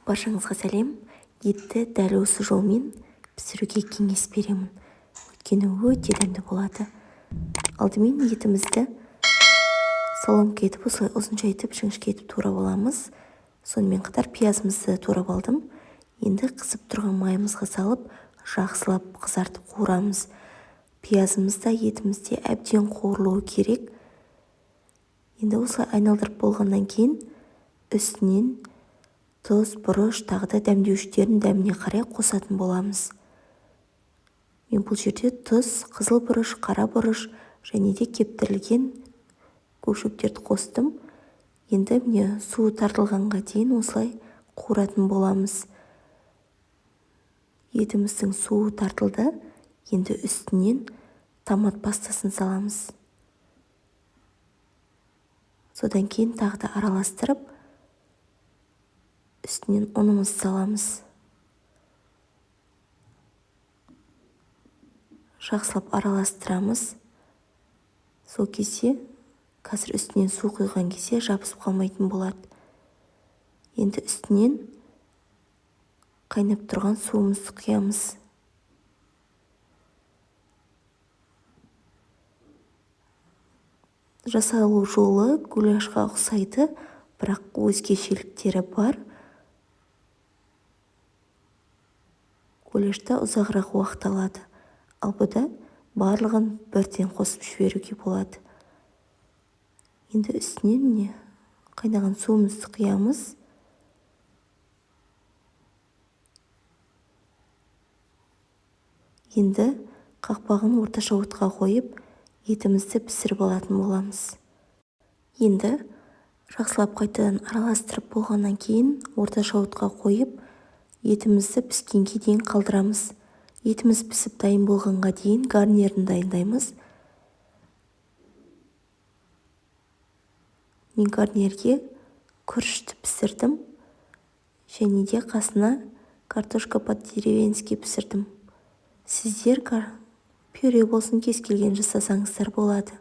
Баршаңызға сәлем. Етті дәл осы жолмен пісіруге кеңес беремін. Өйткені өте дәмді болады. Алдымен етімізді соломка етіп, осылай ұзынша етіп, жіңішке етіп турап аламыз. Сонымен қатар пиязымызды турап алдым. Енді қызып тұрған майымызға салып, жақсылап қызартып қуырамыз. Пиязымыз да, етіміз де әбден қуырылуы керек. Енді осылай айналдырып болғаннан кейін үстінен тұз, бұрыш, тағы да дәмдеуіштерін дәміне қарай қосатын боламыз. Мен бұл жерде тұз, қызыл бұрыш, қара бұрыш және де кептірілген көк шөптерді қостым. Енді міне суы тартылғанға дейін осылай қуыратын боламыз. Етіміздің суы тартылды. Енді үстінен томат пастасын саламыз. Содан кейін тағы да араластырып, үстінен ұнымызды саламыз. Жақсылап араластырамыз. Сол кезде, қазір үстінен су құйған кезде жабысып қалмайтын болады. Енді үстінен қайнап тұрған суымызды құямыз. Жасалу жолы гуляшқа ұқсайды, бірақ өзгешеліктері бар. Гуляшта ұзағырақ уақыт алады, ал бұда барлығын бірден қосып жіберуге болады. Енді үстінен міне қайнаған суымызды құямыз. Енді қақпағын орташа отқа қойып, етімізді пісіріп алатын боламыз. Енді жақсылап қайтадан араластырып болғаннан кейін орташа отқа қойып, етімізді піскенге дейін қалдырамыз. Етіміз пісіп дайын болғанға дейін гарнирін дайындаймыз. Мен гарнирге күрішті пісірдім және де қасына картошка по-деревенски пісірдім. Сіздер пюре болсын, кез келген жасасаңыздар болады.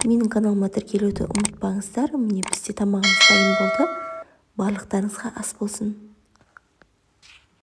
Менің каналыма тіркелуді ұмытпаңыздар. Міне, бізде тамағымыз дайын болды. Барлықтарыңызға ас болсын.